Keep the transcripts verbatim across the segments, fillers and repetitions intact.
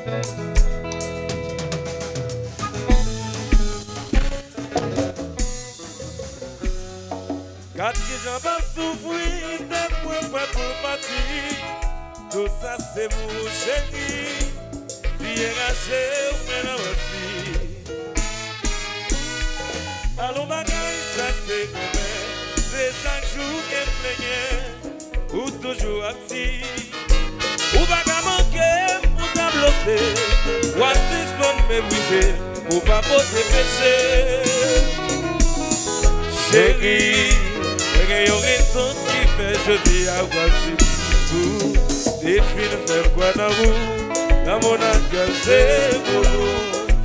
Gad kijan m ap soufri, tèt mwen prè pou pati. Tout sa se pou ou, cheri. Vye raje ou men nan manti. Alon bagay sa se renmen. Se chak jou gen plenyen. Ou toujou ap di ou pa ka manke m pou ta blofe. W a sispann meprize pou pa pote peche. Cheri, mwen gen yon rezon ki fè jodi a w a di m tou. Te fin fè m kwè nan ou, nan mon nan kè se pou ou.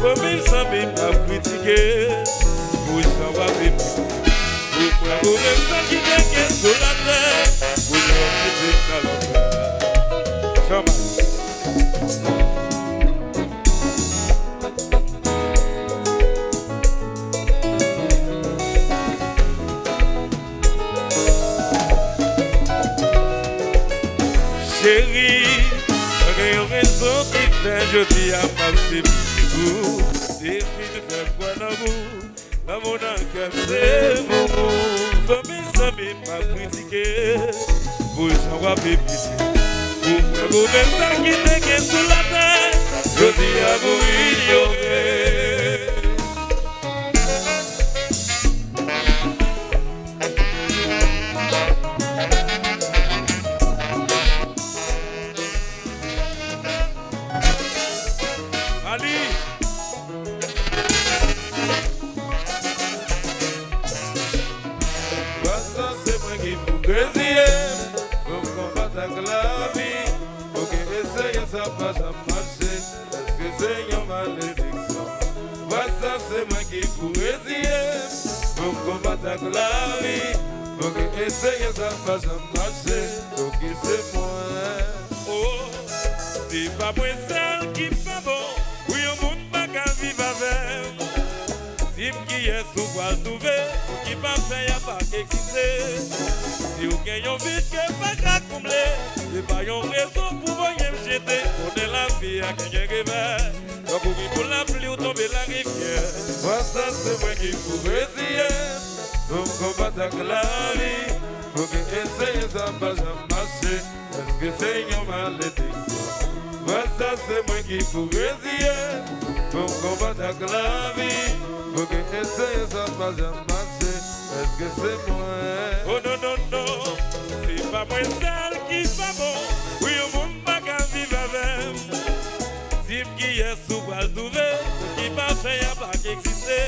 Fanmi, zanmi m ap kritike pou jan w ap viv. Ou kwè ou menm sèl ki te gen sou latè, pou yo kite nan lanfè. Chanmay. Cheri, mwen gen yon rezon ki fè jodi a m ap siplik ou. Te fin fè m kwè nan ou. Lanmou nan kè m se pou ou. Zanmi, zanmi, m ap kritike pou jan w ap viv isit. Ou kwè ou menm sèl ki te gen sou latè, jodi a pou inyore. Ali. Fwa sa se mwen ki pou reziye m, pou m konbat ak lavi. Pou ke eseye sa pa janm mache, èske se yon malediksyon? Fwa sa se mwen ki pou reziye m, pou m konbat ak lavi. Pou ke eseye sa pa janm mache, pou ki se mwen. Oh, se pa mwen sèl ki pa bon pou yon moun pa ka viv avè m. Di m kiyès ou pral twouve pou ki pafè a pa egziste. Si w gen yon vid ke pa ka konble, se pa yon rezon pou voye m jete. Konnen lavi a genyen revè, lè w kouri pou lapli ou tonbe larivyè. Fwa sa se mwen ki pou reziye m, pou m konbat ak lavi, pou ke eseye sa pa janm mache. Èske se yon malediksyon? Fwa sa se mwen ki pou reziye m, pou m konbat ak lavi. Pou ke eseye sa pa janm mache, èske se mwen? Oh non, non, non, se pa mwen sèl ki pa bon pou yon moun pa ka viv avè m. Di m kiyès ou pral twouve pou ki pafè a pa egziste.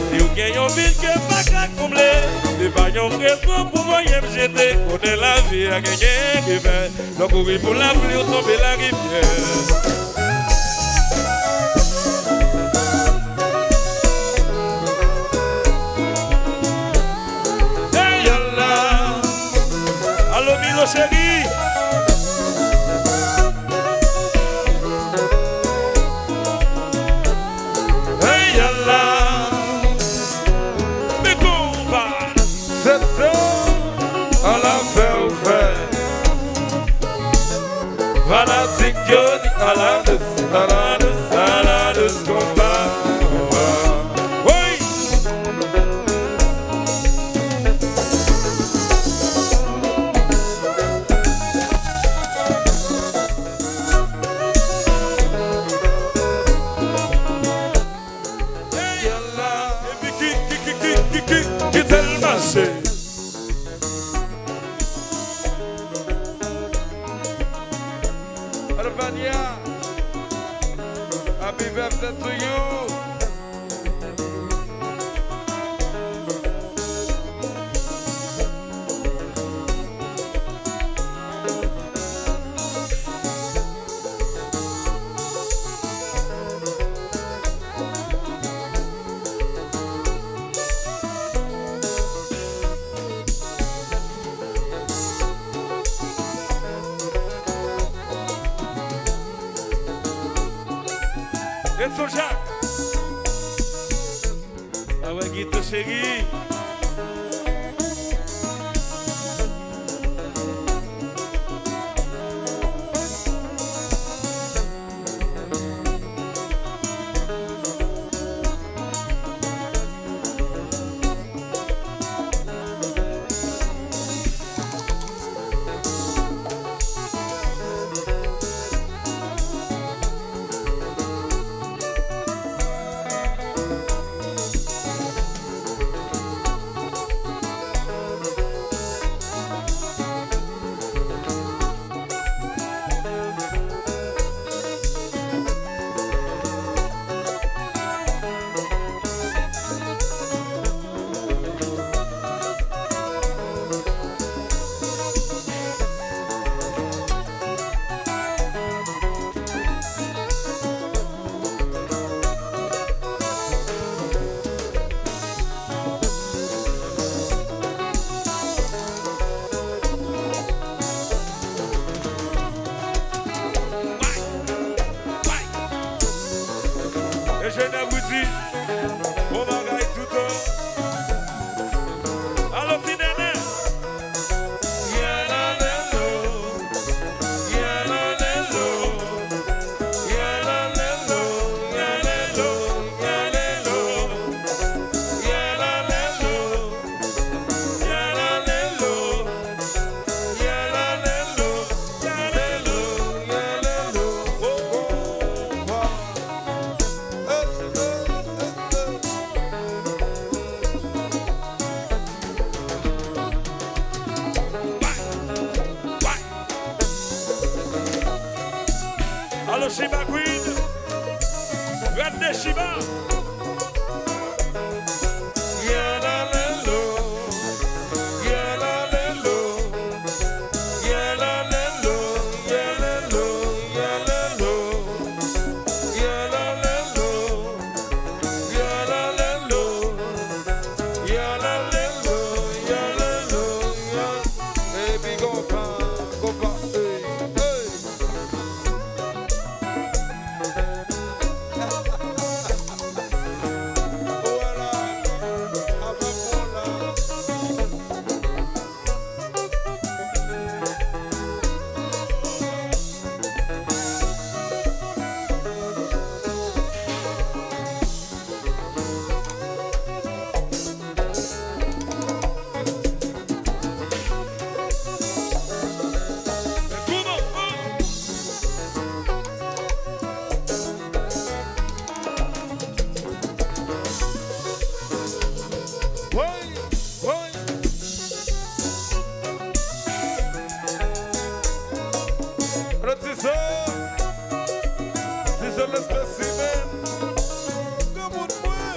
Si w gen yon vid ke pa ka konble, se pa yon rezon pou voye m jete. Konnen lavi a genyen revè, lè w kouri pou lapli ou tonbe larivyè. Hey, yalla. Alo, Milo cheri. Hey, yalla. Men konpa. Se tan an la fè ou fè. Fanatik yo di aladous, aladous, aladous konpa. Woy! Epi ki, ki, ki, ki, ki, ki, kite l mache. Alvania, happy birthday to you. Edson Jacques. Awe Guito cheri. Shiba Queen, Reine des Shiba. Yalalelo, yalalelo, yalalelo, yalalelo, yalalelo, yalalelo, yalalelo, yalalelo, ya-, Epi konpa, konpa, ey, ey. Woy, woy. Alò, Tizò, Tizò lè spesimen, granmoun mwen.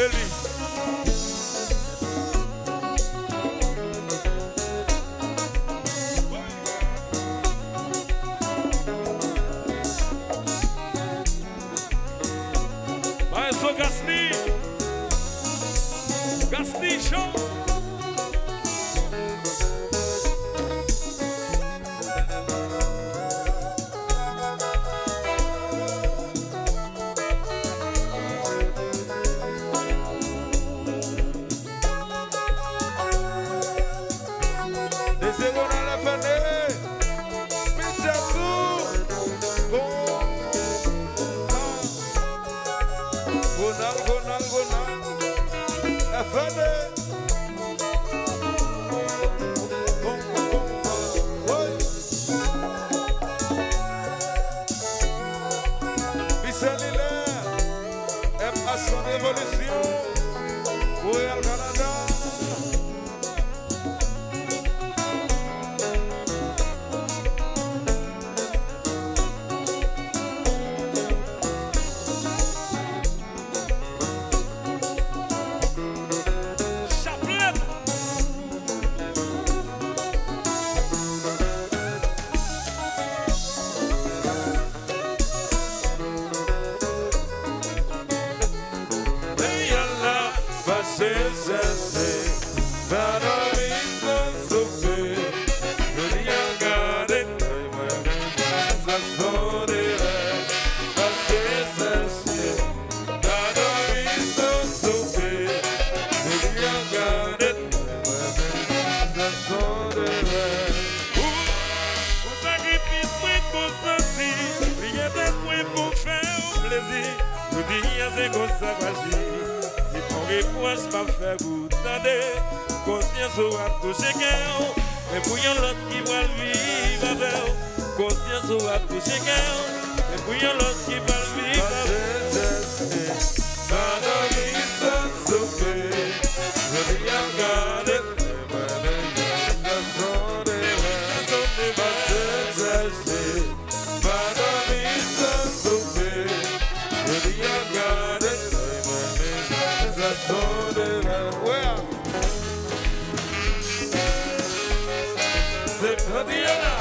Eli. Maestro Gasly. Gasly Show. Dezye Ronald F N E. Pichèzou. Konpa. Ronald, Ronald, Ronald. F N E. Konpa, konpa. Woy. Michel Hilaire. M H Sound Révolution. Montréal, Canada. Chaplèt. Peyi a la fache chèche, pa dòmi san soupe. Jodi a gade, sa son de rèv. Fache chèche, pa dòmi san soupe. Jodi a gade, sa son de rèv. Ou, ou sakrifis mwen konsanti, bliye tèt mwen pou fè w plezi. Jodi a se konsa m aji. Se pa yon repwòch m ap fè pou tande. Konsyans ou ap touche kè w. Men pou yon lòt ki pral viv avè w. Konsyans ou ap touche kè w. Men pou yon lòt ki pral viv avè w. Pa dòmi san soupe. Jodi a gade. Pa dòmi san soupe. Jodi a gade. Sa son de rèv. Se Tatiana.